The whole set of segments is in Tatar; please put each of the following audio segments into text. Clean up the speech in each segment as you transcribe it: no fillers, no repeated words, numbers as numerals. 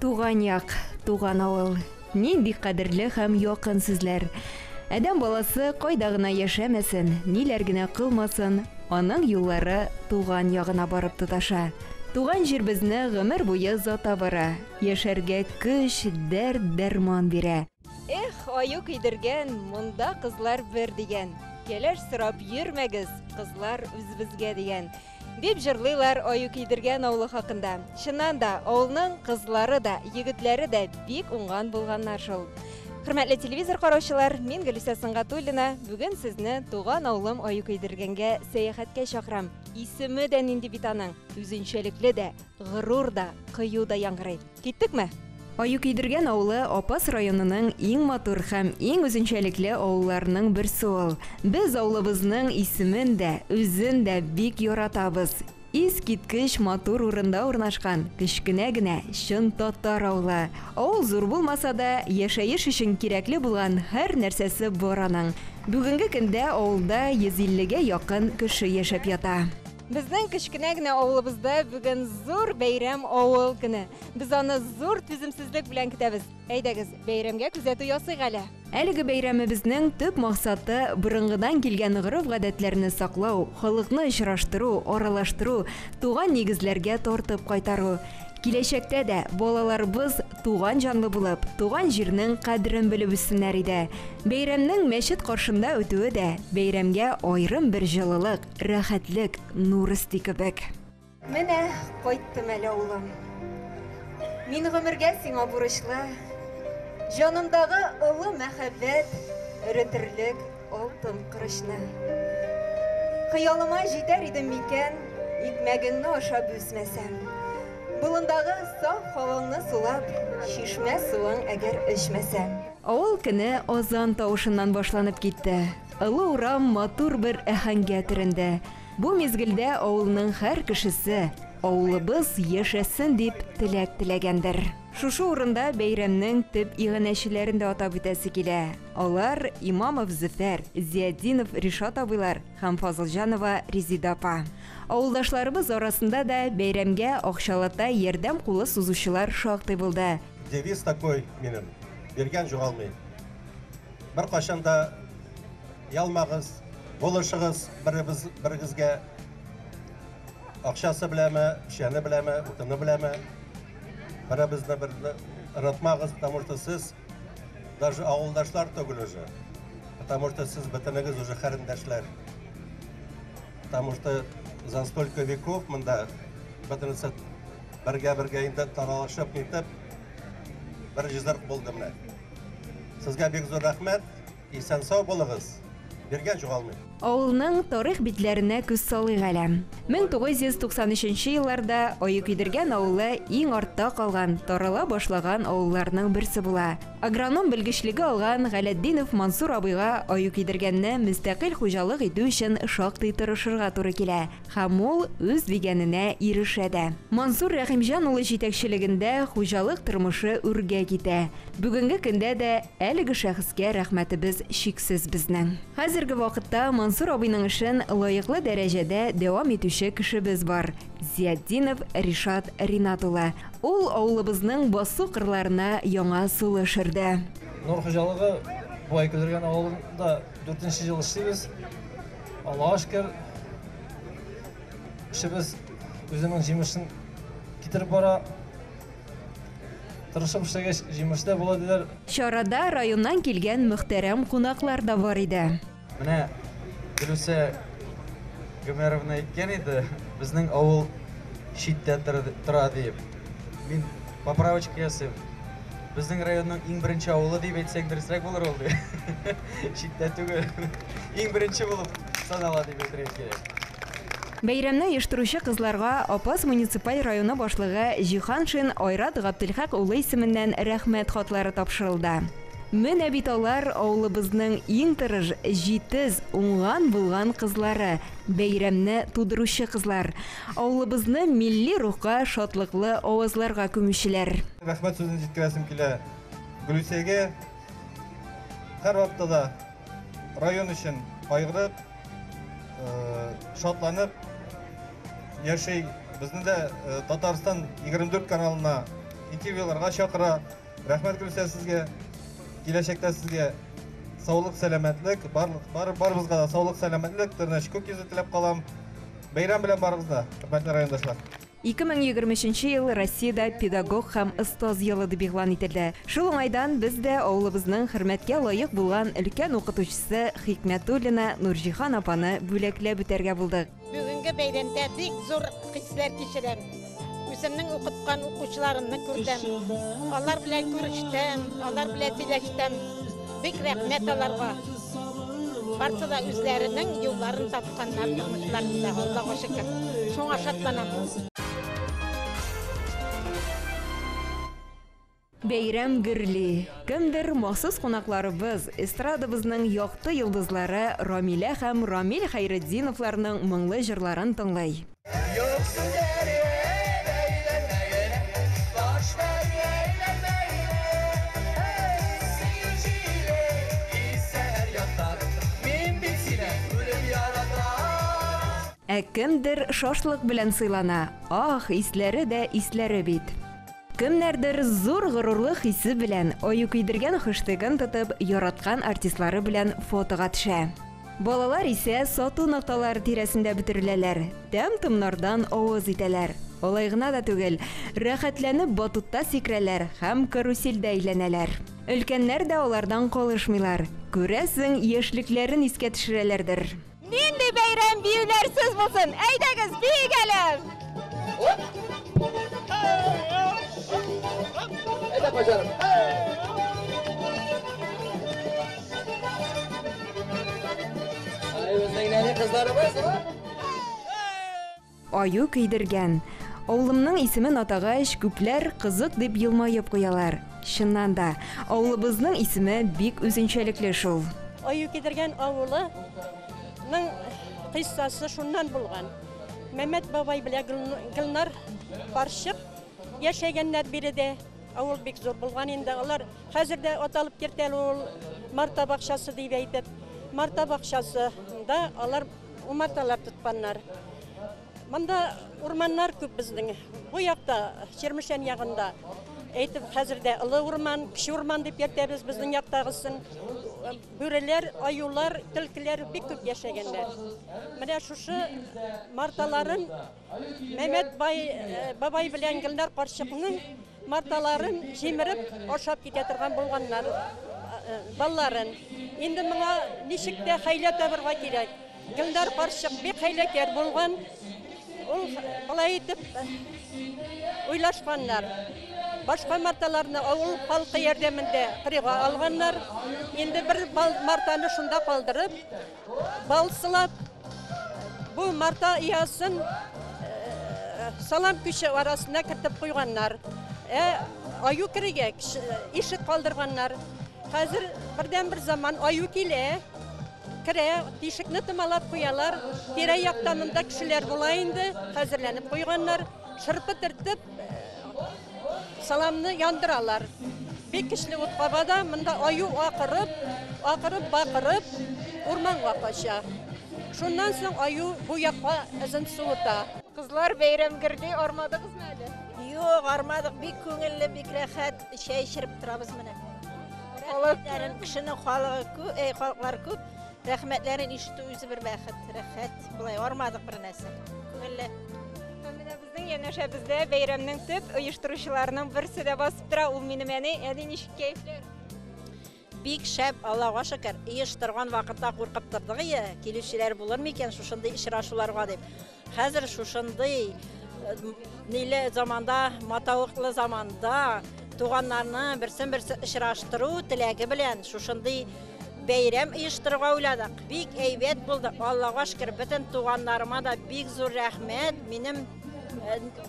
Туган як, туган авыл. Нинди кадерле һәм якын сүзләр. Адәм баласы кайда гына яшәмәсен, ниләр генә кылмасын, аның юллары туган ягына барып тоташа. Туган җир безне гомер буе озата бара, яшәргә көч, дәрт, дәрман бирә. Эх, аю көйдергән, монда кызлар бер дигән. Кәләш сорап йөрмәгез, кызлар үзебезгә дигән. Дип җырлыйлар Аю көйдергән авылы хакында. Чыннан да, авылның кызлары да, егетләре дә бик уңган булганнар шул. Хөрмәтле телевизор караучылар, мин Гөлүсә Сөнгатуллина, бүген сезне туган авылым Аю көйдергәнгә сәяхәткә чакырам. Исеме дә нинди бит аның, үзенчәлекле дә, горур да, кыю да яңгырый. Киттекме? Аю көйдергән авылы Апас районының иң матур һәм иң үзенчәлекле авылларының берсе ул. Без авылыбызның исемен дә, үзен дә бик яратабыз. Искиткеч матур урында урнашкан, кечкенә генә, чын татар авылы. Авыл зур булмаса да, яшәеш өчен кирәкле булган һәр нәрсәсе бар аның. Бүгенге көндә авылда 150 гә якын кеше яшәп ята. Безнең кечкенә генә авылыбызда бүген зур бәйрәм авыл көне. Без аны зур түземсезлек белән көтәбез. Әйдәгез, бәйрәмгә күзәтү ясыйк әле. Әлеге бәйрәмебезнең төп максаты борынгыдан килгән гореф-гадәтләрне саклау, халыкны очраштыру, аралаштыру, туган нигезләргә тартып кайтару. Киләчәктә дә балаларыбыз туган җанлы булып, туган җирнең кадерен белеп үссеннәр иде. Бәйрәмнең мәчет каршында үтүе дә бәйрәмгә аерым бер җылылык, рәхәтлек, нур өсти кебек. Менә кайттым әле, улым. Мин гомергә сиңа бурычлы. Җанымдагы олы мәхәббәт эретерлек алтын корычны. Хыялыма җитәр идем микән, икмәгеңне ашап үсмәсәм. Болындагы саф һаваңны сулап, чишмә суың әгәр эчмәсәм. Авыл көне азан тавышыннан башланып китте. Олы урам матур бер әһәңгә төренде. Бу мизгелдә авылның һәр кешесе авылыбыз яшәсен дип теләк теләгәндер. Шушы урында бәйрәмнең төп иганәчеләрен дә атап үтәсе килә. Алар Имамов Зөфәр, Зиятдинов Ришат абыйлар һәм Фазылҗанова Резида апа. Авылдашларыбыз арасында да бәйрәмгә акчалата ярдәм кулы сузучылар шактый булды. Девиз такой минем, биргән югалмый. Беркайчан да ялмагыз, булышыгыз беребез берегезгә. Акчасы беләме, печәне беләме, утыны беләме. Беребезне берне онытмагыз, потому что сез даже авылдашлар түгел уже. Потому что сез бөтенегез уже хәрендәшләр. Потому что за столько веков монда бөтенесе бергә-бергә инде таралышып нитеп бер җизырк булды менә. Сезгә бик зур рәхмәт. Исән-сау булыгыз. Биргән югалмый. Авылның тарих битләренә күз салыйк әле. 1993 елларда Аю көйдергән авылы иң артта калган, тарала башлаган авылларның берсе була. Агроном белгечлеге алган Галәтдинов Мансур абыйга Аю көйдергәнне мөстәкыйль хуҗалык итү өчен шактый тырышырга туры килә. Һәм ул үз дигәненә ирешә дә. Мансур Рәхимҗан улы җитәкчелегендә хуҗалык тормышы үргә китә. Бүгенге көндә дә әлеге шәхескә рәхмәтебез чиксез безнең. Хәзерге вакытта Мансур абыйның эшен лаеклы дәрәҗәдә дәвам итүче кешебез бар. Зиятдинов Ришат Ринат улы. Ул авылыбызның басу кырларына яңа сулыш өрде. Нур хуҗалыгы бу Айкүлдергән авылында 4 ел эшлибез. Аллаһка шөкер, эшебез үзенең җимешен китереп бара. Тырышып эшләгәч, җимеш дә була диләр. Чарада районнан килгән мөхтәрәм кунаклар да бар иде. Менә Гөлүсә Гомәровна әйткән иде, безнең авыл читтә тора диеп. Мин поправочка ясыйм. Безнең районның иң беренче авылы дип әйтсәң дөресрәк булыр ул ди. Читтә түгел. Иң беренче булып санала дип әйтергә кирәк. Бәйрәмне оештыручы кызларга Апас муниципаль районы башлыгы Җиһаншин Айрат Габделхак улы исеменнән рәхмәт хатлары тапшырылды. Менә бит алар авылыбызның иң тырыш, җитез, уңган-булган кызлары, бәйрәмне тудыручы кызлар. Авылыбызны милли рухка, шатлыклы авазларга күмүчеләр. Рәхмәт сүзен җиткерәсем килә Гөлүсәгә. Һәрвакытта да район өчен кайгырып, шатланып яши. Безне дә Татарстан 24 каналына интервьюларга чакыра. Рәхмәт, Гөлүсә, сезгә. Киләчәктә сезгә саулык, сәламәтлек, барлык бар, барыбызга да саулык, сәламәтлек, тыныч күк йөзе теләп калам. Бәйрәм белән барыбыз да, хөрмәтле райондашлар. 2023 ел Россиядә педагог һәм остаз елы дип игълан ителде. Шул уңайдан без дә авылыбызның хөрмәткә лаек булган өлкән укытучысы Хикмәтуллина Нурҗиһан апаны бүләкләп үтәргә булдык. Бүгенге бәйрәмдә бик зур хисләр кичерәм. Үземнең укыткан укучыларымны күрдем. Алар белән күрештем, алар белән сөйләштем. Бик рәхмәт аларга. Барсы да үзләренең юлларын тапканнар тормышларында, Аллага шөкер. Шуңа шатланам. Бәйрәм гөрли. Кемдер махсус кунакларыбыз, эстрадабызның якты йолдызлары Рамилә һәм Рамил Хәйретдиновларның моңлы җырларын тыңлый. Ә кемдер шашлык белән сыйлана. Ах, исләре дә исләре бит. Кемнәрдер зур горурлык хисе белән аю көйдергән хэштегын тотып, яраткан артистлары белән фотога төшә. Балалар исә сату нокталары тирәсендә бөтереләләр, тәм-томнардан авыз итәләр. Алай гына да түгел, рәхәтләнеп батутта сикерәләр һәм карусельдә әйләнәләр. Өлкәннәр дә алардан калышмыйлар. Күрәсең, яшьлекләрен искә төшерәләрдер. Нинди бәйрәм биюләрсез булсын? Әйдәгез, биик әле! Әйдә, пожарым. Ай, безнең нәни кызларыбыз, Аю көйдергән. Авылымның исемен атагач, күпләр кызык дип елмаеп куялар. Чыннан да, авылыбызның исеме бик үзенчәлекле шул. Аю көйдергән авылының кыйссасы шуннан булган. Мәмәт бабай белән Гөлнар карчык яшәгәннәр биредә. Авыл бик зур булган инде. Алар хәзер дә аталып кертәле ул Марта бакчасы дип әйтеп. Марта бакчасында алар умарталар тотканнар. Монда урманнар күп безнең. Бу якта, Чирмешән ягында, әйтеп, хәзер дә олы урман, кече урман дип йөртәбез безнең яктагысын. Бүреләр, аюлар, төлкеләр бик күп яшәгәннәр. Менә шушы марталарын Мәмәт бай, бабай белән Гөлнар карчыкның марталарын җимереп ашап китә торган булганнар балларын. Инде моңа ничек тә хәйлә табырга кирәк. Гөлнар карчык бик хәйләкәр булган. Ул болай итеп уйлашканнар. Башка марталарны авыл халкы ярдәмендә кырыйга алганнар. Инде бер мартаны шунда калдырып, бал сылап, бу марта оясын салам күче арасына кертеп куйганнар. Ә аю керергә ишек калдырганнар. Хәзер бердән-бер заман аю килә. Керә, тишекне томалап куялар. Тирә-якта монда кешеләр була инде, хәзерләнеп куйганнар. Шырпы төртеп, саламны яндыралар. Бик көчле ут каба да, монда аю акырып, акырып, бакырып, урманга кача. Шуннан соң аю бу якка эзен суыта. Кызлар, бәйрәм гөрли, армадыгызмы әле? Юк, армадык, бик күңелле, бик рәхәт, чәй эчереп торабыз менә. Рәхмәтләрен, кешенең халыгы күп, әй, халыклар күп. Рәхмәтләрен ишетү үзе бер бәхет, рәхәт. Болай армадык бер нәрсә. Күңелле. Һәм менә безнең янәшәбездә бәйрәмнең төп оештыручыларының берсе дә басып тора. Ул минем әни. Әни, ничек кәефләр? Бик шәп, Аллага шөкер. Оештырган вакытта куркып тордык ие, килүчеләр булыр микән шушындый очрашуларга дип. Хәзер шушындый ниле заманда, матавыклы заманда туганнарны берсен-берсе очраштыру теләге белән шушындый бәйрәм оештырырга уйладык. Бик әйбәт булды, Аллага шөкер, бөтен туганнарыма да бик зур рәхмәт. Минем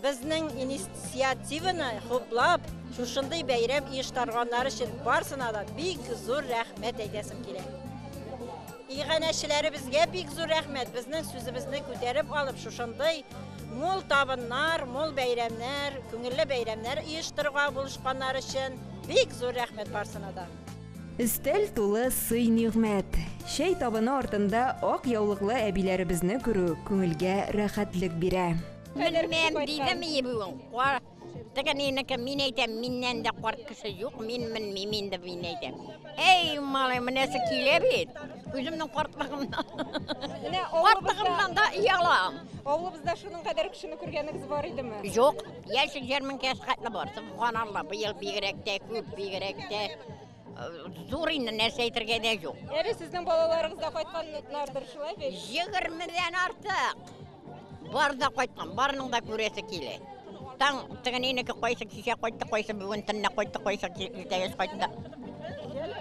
безнең инициативаны хуплап, шушындый бәйрәм оештырганнары өчен барсына да бик зур рәхмәт әйтәсем килә. Иганәчеләребезгә бик зур рәхмәт, безнең сүзебезне күтәреп алып, шушындый мул табыннар, мул бәйрәмнәр, күңелле бәйрәмнәр оештырырга булышканнар өчен бик зур рәхмәт барсына да. Өстәл тулы сый-нигъмәт. Чәй табыны артында ак яулыклы әбиләребезне күрү күңелгә рәхәтлек бирә. Белмәм, дидем и бүген. Теге нинеке, мин әйтәм, миннән дә карт кеше юк, мин менмим инде, мин әйтәм. Әй, малай, менәсе килә бит. Үземнең картлыгымнан. Менә Картлыгымнан да оялам. Авылыбызда шуның кадәр кешене күргәнегез бар идеме? Юк, яшел ярминкәсе хәтле бар. Субханалла, быел бигрәк тә күп, бигрәк тә зур инде, нәрсә әйтергә дә юк. Әле сезнең балаларыгыз да кайтканнардыр, шулай бит? 20-дән артык. Бар да кайткан, барының да күрәсе килә. Таң тегененеке кайсы кичә кайтты, кайсы бүген төнлә кайтты, кайсы иртәгә кайтты.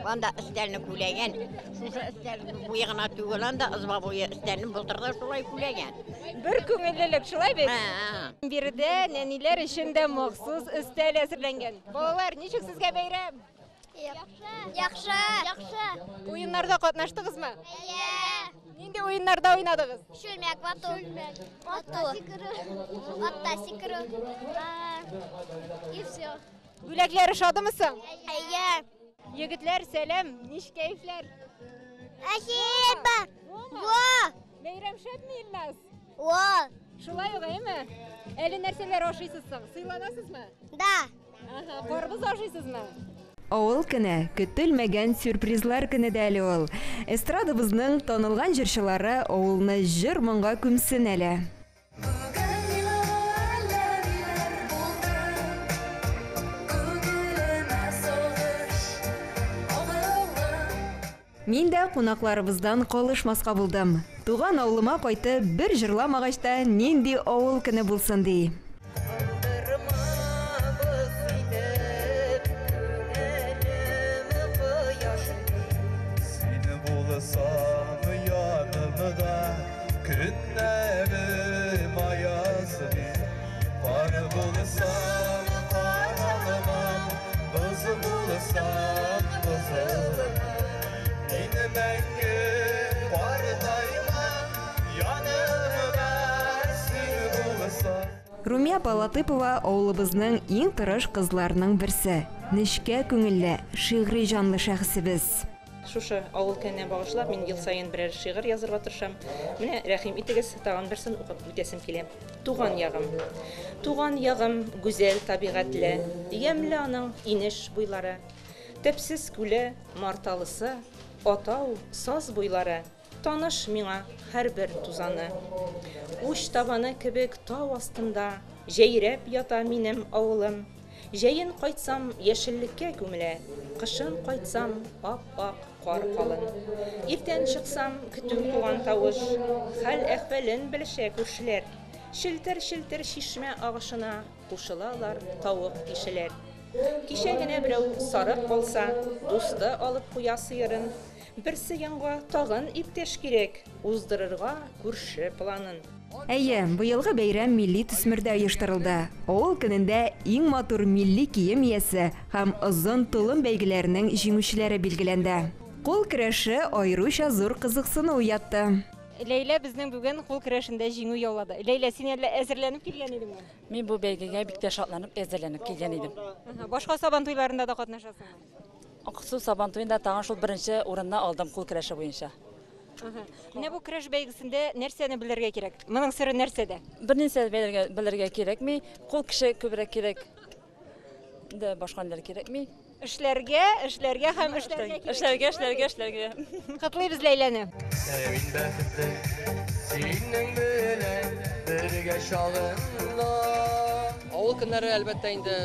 Анда өстәлне күләгән. Шушы өстәл буе гына түгел, анда ызба буе өстәлне былтыр да шулай күләгән. Бер күңеллелек, шулай бит? Биредә нәниләр өчен дә махсус өстәл әзерләнгән. Балалар, ничек сезгә бәйрәм? Яхшы. Яхшы. Яхшы. Уеннарда катнаштыгызмы? Әйе. Нинди уеннарда уйнадыгыз? Шүлмәк вату. Шүлмәк. Атта сикерү. Атта сикерү. И все. Бүләкләр ошадымы соң? Әйе. Егетләр, сәлам, ничек кәефләр? Әшиба. Во. Бәйрәм шәпме, Илназ? Во. Шулай ук, әйме? Әле нәрсәләр ашыйсыз соң? Сыйланасызмы? Да. Ага, карбыз ашыйсызмы? Авыл көне, көтелмәгән сюрпризлар көне дә әле ул. Эстрадабызның танылган җырчылары авылны җыр-моңга күмсен әле. Мин дә кунакларыбыздан калышмаска булдым. Туган авылыма кайтып, бер җырламагач та нинди авыл көне булсын ди. Румия апа Латыпова авылыбызның иң тырыш кызларының берсе. Нечкә күңелле, шигъри җанлы шәхесебез. Шушы авыл көненә багышлап мин ел саен берәр шигырь язырга тырышам. Менә рәхим итегез, тагын берсен укып үтәсем килә. Туган ягым. Туган ягым гүзәл табигатьле, ямьле аның инеш буйлары. Төпсез күле, марталысы, атау, саз буйлары. Таныш миңа һәрбер тузаны. Уч табаны кебек тау астында җәйрәп ята минем авылым. Җәен кайтсам яшеллеккә күмелә, кышын кайтсам ап-ак кар калын. Иртән чыксам көтү куган тавыш, хәл әхвәлен белешә күршеләр. Челтер-челтер чишмә агышына кушылалар тавык ишеләр. Кичә генә берәү сарык алса, дусты алып куя сыерын. Берсе янга тагын иптәш кирәк, уздырырга күрше планын. Әйе, быелгы бәйрәм милли төсмердә оештырылды. Авыл көнендә иң матур милли кием иясе һәм озын толым бәйгеләренең җиңүчеләре билгеләнде. Кул көрәше аеруча зур кызыксыну уятты. Ләйлә безнең бүген кул көрәшендә җиңү яулады. Ләйлә, син әллә әзерләнеп килгән идеңме? Мин бу бәйгегә бик тә шатланып әзерләнеп килгән идем. Башка сабан туйларында да катнашасыңмы? Аксу сабан туенда тагын шул беренче урынны алдым кул көрәше буенча. Менә бу көрәш бәйгесендә нәрсәне белергә кирәк? Моның сере нәрсәдә? Бернәрсә белергә кирәкми. Кул кеше күбрәк кирәк. Инде башка ниләр кирәкми. Эшләргә, эшләргә һәм эшләргә кирәк. Эшләргә, эшләргә, эшләргә. Котлыйбыз Ләйләне. Мин бәхетле, синең белән бергә чагында. Авыл көннәре әлбәттә инде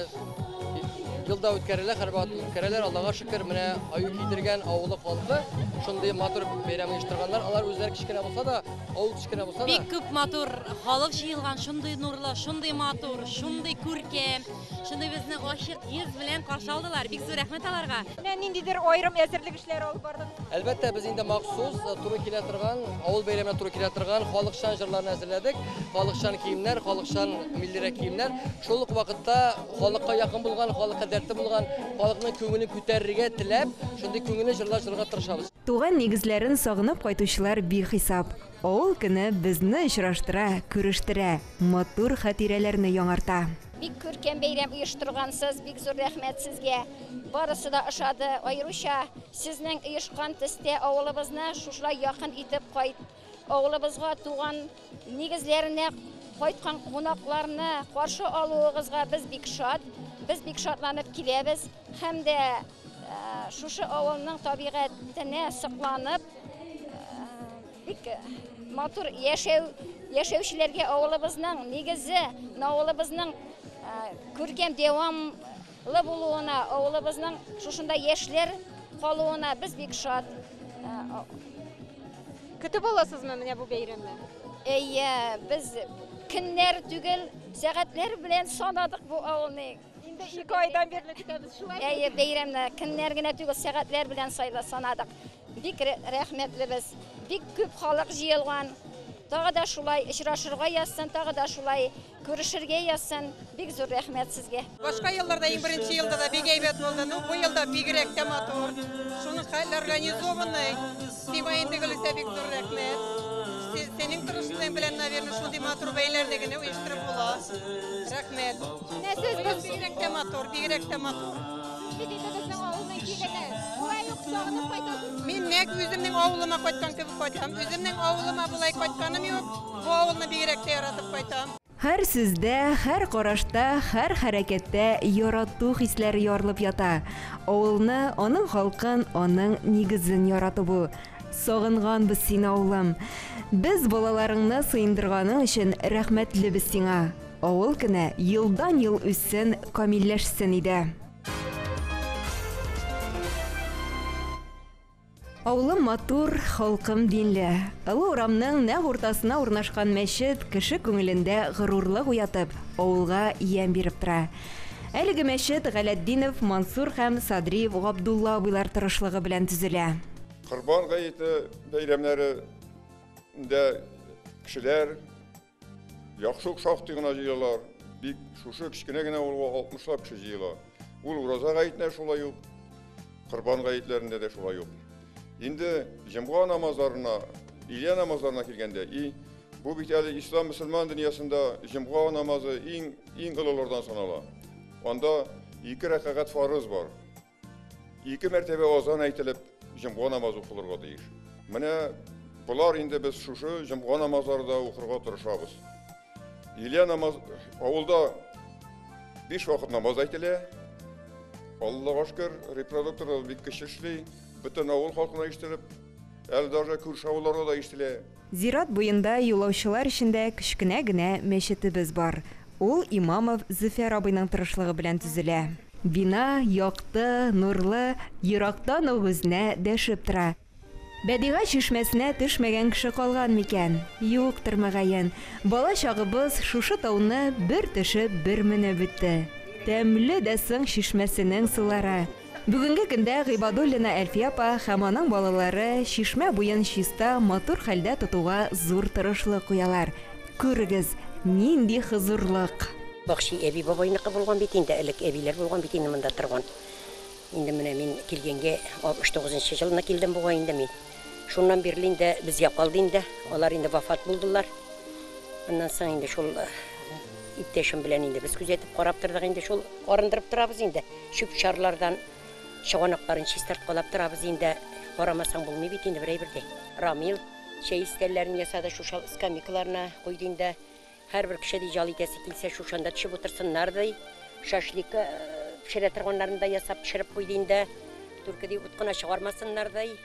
елда үткәрелә, һәрвакыт үткәрәләр. Аллага шөкер, менә аю кидергән авылы халкы шундый матур бәйрәм оештырганнар. Алар үзләре кечкенә булса да, авыл кечкенә булса да. Бик күп матур халык җыелган, шундый нурлы, шундый матур, шундый күркәм, шундый безне ачык йөз белән каршы алдылар. Бик зур рәхмәт аларга. Менә ниндидер аерым әзерлек эшләре алып бардыгызмы? Әлбәттә, без инде махсус туры килә торган, авыл бәйрәменә туры килә торган халыкчан җырларны әзерләдек. Халыкчан киемнәр, халыкчан миллирәк киемнәр. Шул ук вакытта халыкка якын булган, халыкка дәртле булган, халыкның күңелен күтәрергә теләп, шундый күңелле җырлар җырларга тырышабыз. Туган нигезләрен сагынып кайтучылар бихисап. Авыл көне безне очраштыра, күрештерә, матур хатирәләрне яңарта. Бик күркәм бәйрәм оештыргансыз, бик зур рәхмәт сезгә. Барысы да ошады. Аеруча сезнең оешкан төстә авылыбызны шушылай якын итеп кайт. Авылыбызга туган нигезләренә Кайткан кунакларны каршы алуыгызга без бик шат. Без бик шатланып киләбез һәм дә шушы авылның табигатенә сокланып, бик матур яшәү яшәүчеләргә авылыбызның нигезе, авылыбызның күркәм дәвамлы булуына, авылыбызның шушында яшьләр калуына без бик шат. Көтеп аласызмы менә бу бәйрәмне? Әйе, без көннәр түгел, сәгатьләр белән санадык бу авылны. Инде 2 айдан бирле көтәбез, шулай. Әйе, бәйрәмне көннәр генә түгел, сәгатьләр белән сайла санадык. Бик рәхмәтлебез. Бик күп халык җыелган. Тагы да шулай очрашырга язсын, тагы да шулай күрешергә язсын. Бик зур рәхмәт сезгә. Башка елларда иң беренче елда да бик әйбәт булды. Ну, бу елда бигрәк тә матур. Шуның хәл организованный. Сиңа инде Гөлүсә бик зур рәхмәт. Синең тырышлыгың белән, наверное, шундый матур бәйләрне генә оештырып була. Рәхмәт. Менә сез Быел бигрәк тә матур, бигрәк тә матур. Сез бит инде безнең авылның килене. Шулай ук сагынып кайтасыз. Мин нәкъ үземнең авылыма кайткан кебек кайтам. Үземнең авылыма болай кайтканым юк. Бу авылны бигрәк тә яратып кайтам. Һәр сүздә, һәр карашта, һәр хәрәкәттә ярату хисләре ярылып ята. Авылны, аның халкын, аның нигезен ярату бу. Сагынганбыз сине, авылым. Без балаларыңны сыендырганың өчен рәхмәтлебез сиңа. Авыл көне елдан-ел үссен, камилләшсен иде. Авылым матур, халкым динле. Олы урамның нәкъ уртасына урнашкан мәчет кеше күңелендә горурлык уятып, авылга ямь биреп тора. Әлеге мәчет Галәтдинов Мансур һәм Садриев Габдулла абыйлар тырышлыгы белән төзелә. Корбан гаете бәйрәмнәрендә кешеләр яхшы ук шактый гына җыелалар. Бик шушы кечкенә генә авылга 60лап кеше җыела. Ул ураза гаетенә шулай ук, Корбан гаетләрендә дә шулай ук. Инде җомга намазларына, өйлә намазларына килгәндә, и бу бит әле ислам мөселман дөньясында җомга намазы иң иң олылардан санала. Анда ике рәкәгать фарыз бар. Ике мәртәбә азан әйтелеп, җомга намазы укылырга тиеш. Менә болар инде без шушы җомга намазлары да укырга тырышабыз. Өйлә намаз авылда биш вакыт намаз әйтелә. Аллага шөкер, репродукторлар бик көчле эшли. Бөтен авыл халкына ишетелеп, әле даже күрше авылларда да ишетелә. Зират буенда юлаучылар өчен дә кечкенә генә мәчетебез бар. Ул Имамов Зөфәр абыйның тырышлыгы белән төзелә. Бина якты, нурлы, ерактан ук үзенә дәшеп тора. Бәдига чишмәсенә төшмәгән кеше калган микән? Юктыр, мөгаен. Бала чагыбыз шушы тауны бер төшеп, бер менеп үтте. Тәмле дә соң чишмәсенең сулары. Бүгенге көндә Гыйбадуллина Әлфия апа һәм аның балалары чишмә буен чиста, матур хәлдә тотуга зур тырышлык куялар. Күрегез, нинди хозурлык! Бакчи әби-бабайныкы булган бит инде, элек әбиләр булган бит инде монда торган. Инде менә мин килгәнгә 69 нчы елны килдем бугай инде мин. Шуннан бирле инде безгә калды инде. Алар инде вафат булдылар. Аннан соң инде шул иптәшем белән инде без күзәтеп карап тордык инде шул арындырып торабыз инде. Чүп-чарлардан чыганакларын чистарткалап торабыз инде. Карамасаң булмый бит инде бер әйбер дә. Рамил чәй өстәлләрен ясады, шушы скамейкаларны куйды инде. Һәрбер кеше ди ял итәсе килсә шушында төшеп утырсыннар ди. Шашлык пешерә торганнарын да ясап пешереп куйды инде. Түрке ди ут кына чыгармасыннар ди.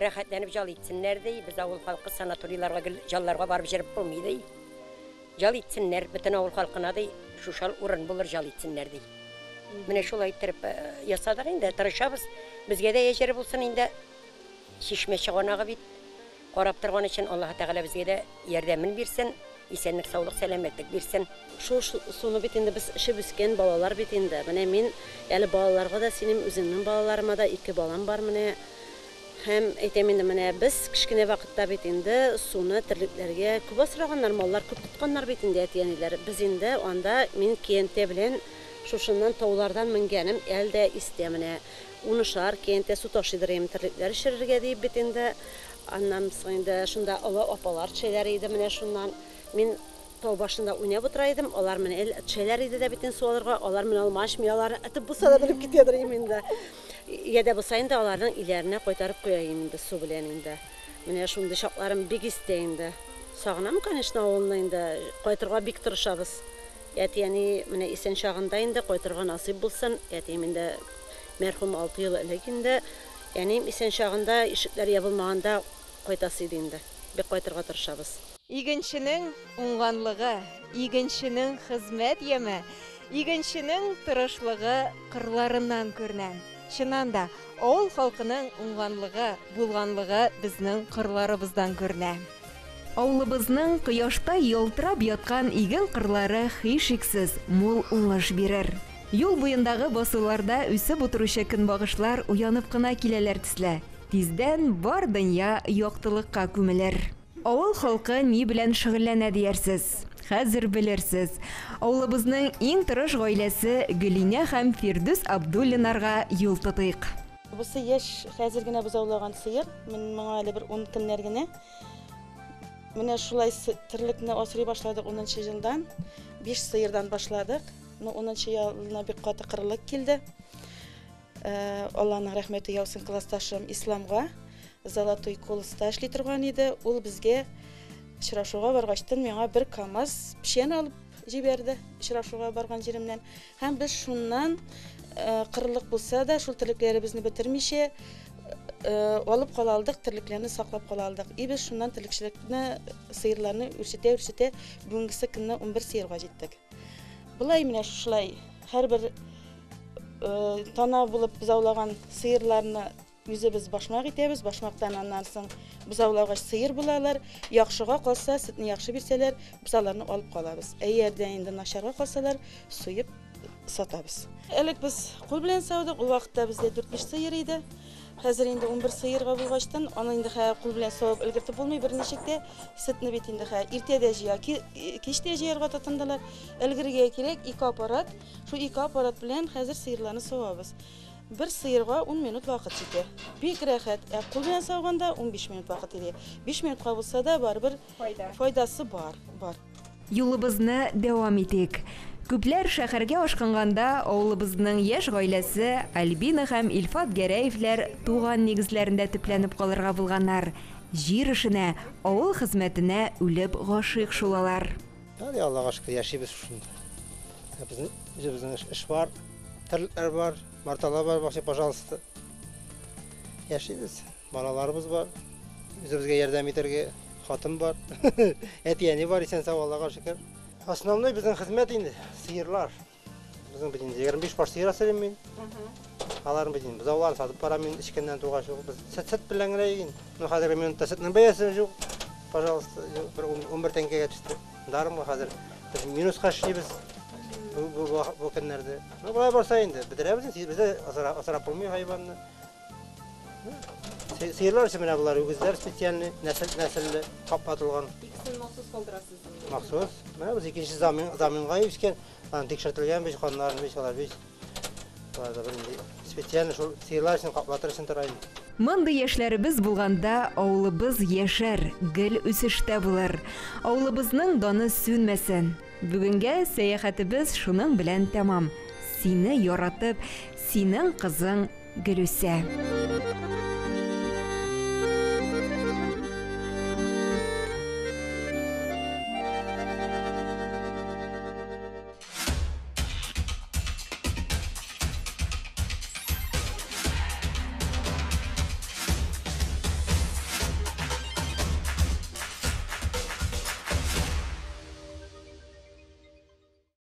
Рәхәтләнеп ял итсеннәр ди. Без авыл халкы санаторийларга гел ялларга барып җөреп булмый ди. Ял итсеннәр, бөтен авыл халкына ди, шушал урын булыр ял итсеннәр ди. Менә шулай иттереп ясадык инде, тырышабыз. Безгә дә әҗер булсын инде. Чишмә чыганагы бит. Карап торган өчен Аллаһы Тәгалә безгә дә ярдәмен бирсен, исәнлек, саулык, сәламәтлек бирсен. Шул суны бит инде без эчеп үскән балалар бит инде. Менә мин әле балаларга да сөйлим, үземнең балаларыма да, ике балам бар менә. Һәм әйтәм инде, менә без кечкенә вакытта бит инде суны терлекләргә күп асраганнар, маллар күп тотканнар бит инде әти-әниләр. Без инде анда мин көянтә белән шушыннан таулардан менгәнем әле дә истә менә. Унышар көянтә су ташыйдыр идем терлекләр эчерергә диеп бит инде. Аннан соң инде шунда олы апалар төшәләр иде менә шуннан. Мин тау башында уйнап утыра идем, алар менә эл төшәләр иде дә бит инде су алырга, алар менә алмашмый, алар этеп булса да белеп китәдер идем инде. Я дә булса инде аларның өйләренә кайтарып куя идем инде су белән инде. Менә шундый чакларым бик истә инде. Сагынам, конечно, авылны инде. Кайтырга бик тырышабыз. Әти-әни менә исән чагында инде кайтырга насыйп булсын. Әтием инде мәрхүм 6 ел элек инде. Әнием исән чагында, ишекләр ябылмаганда кайтасы иде инде. Бик кайтырга тырышабыз. Игенченең уңганлыгы, игенченең хезмәт яме, игенченең тырышлыгы кырларыннан күренә. Чыннан да, авыл халкының уңганлыгы, булганлыгы безнең кырларыбыздан күренә. Авылыбызның кояшта ялтырап яткан иген кырлары һичшиксез мул уңыш бирер. Юл буендагы басуларда үсеп утыручы көнбагышлар уянып кына киләләр төсле. Тиздән бар дөнья яктылыкка күмелер. Авыл халкы ни белән шөгыльләнә диярсез? Хәзер белерсез. Авылыбызның иң тырыш гаиләсе Гөлинә һәм Фирдүс Абдуллиннарга юл тотыйк. Бусы яшь, хәзер генә бозаулаган сыер. Мин моңа әле бер ун көннәр генә. Менә шулай терлекне асрый башладык унынчы елдан. Биш сыердан башладык. Ну, унынчы елына бик каты кырылык килде. Алланың рәхмәте яусын классташым Исламга. Золотой колоста эшли торган иде. Ул безгә очрашуга баргачтын миңа бер КАМАЗ печән алып җибәрде очрашуга барган җиремнән. Һәм без шуннан кырылык булса да, шул терлекләребезне бетермичә алып кала алдык, терлекләрне саклап кала алдык. И без шуннан терлекчелекне, сыерларны үрчетә-үрчетә бүгенгесе көнне 11 сыерга җиттек. Болай менә шушылай һәрбер тана булып бозаулаган сыерларны үзебез башмак итәбез, башмактан аннан соң бозаулагач сыер булалар. Яхшыга калса, сөтне яхшы бирсәләр, без аларны алып калабыз. Әгәр дә инде начарга калсалар, суеп сатабыз. Элек без кул белән саудык, ул вакытта бездә 4-5 сыер иде. Хәзер инде 11 сыерга булгачтын, аны инде хәзер кул белән савып өлгертеп булмый берничек тә. Сөтне бит инде хәзер иртә дә җыя, кич тә җыярга тотындылар. Өлгерергә кирәк, ике аппарат. Шул ике аппарат белән хәзер сыерларны савабыз. Бер сыерга 10 минут вакыт җитә. Бик рәхәт. Ә кул белән сауганда 15 минут вакыт иде. 5 минутка булса да барыбер файдасы бар, бар. Юлыбызны дәвам итик. Күпләр шәһәргә ашкынганда авылыбызның яшь гаиләсе Альбина һәм Илфат Гәрәевләр туган нигезләрендә төпләнеп калырга булганнар. Җир эшенә, авыл хезмәтенә үлеп гашыйк шул алар. Әле Аллага шөкер яшибез шушында. Безнең үзебезнең эш бар, терлекләр бар, марталар бар, вообще, пожалуйста. Яшибез, балаларыбыз бар, үзебезгә ярдәм итәргә хатын бар, әти-әни бар, исән-сау, Аллага шөкер. Основной безнең хезмәт инде сыерлар. Безнең бит инде 25 баш сыер асрыйм мин. Аларны бит инде бозауларын сатып барам мин эчкәннән тугач ук. Без сөт сөт белән генә иген. Ну хәзерге минутта сөтнең бәясе юк. Пожалуйста, бер 11 тәңкәгә төште. Дарымга хәзер без минуска эшлибез. Бу көннәрдә. Ну болай барса инде бетерәбез, бездә асрап булмый хайванны. Сыерлар өчен менә болар үгезләр специальный, нәселле, каплатылган. Икесен махсус калдырасыз. Махсус. Менә без икенче заминга үскән, аны тикшертелгән бит, каннарын бит, алар бит. Алар да бер инде специально шул сыерлар өчен каплатыр өчен тора инде. Мондый яшьләребез булганда авылыбыз яшәр, гел үсештә булыр. Авылыбызның даны сүнмәсен. Бүгенгә сәяхәтебез шуның белән тәмам. Сине яратып, синең кызың Гөлүсә.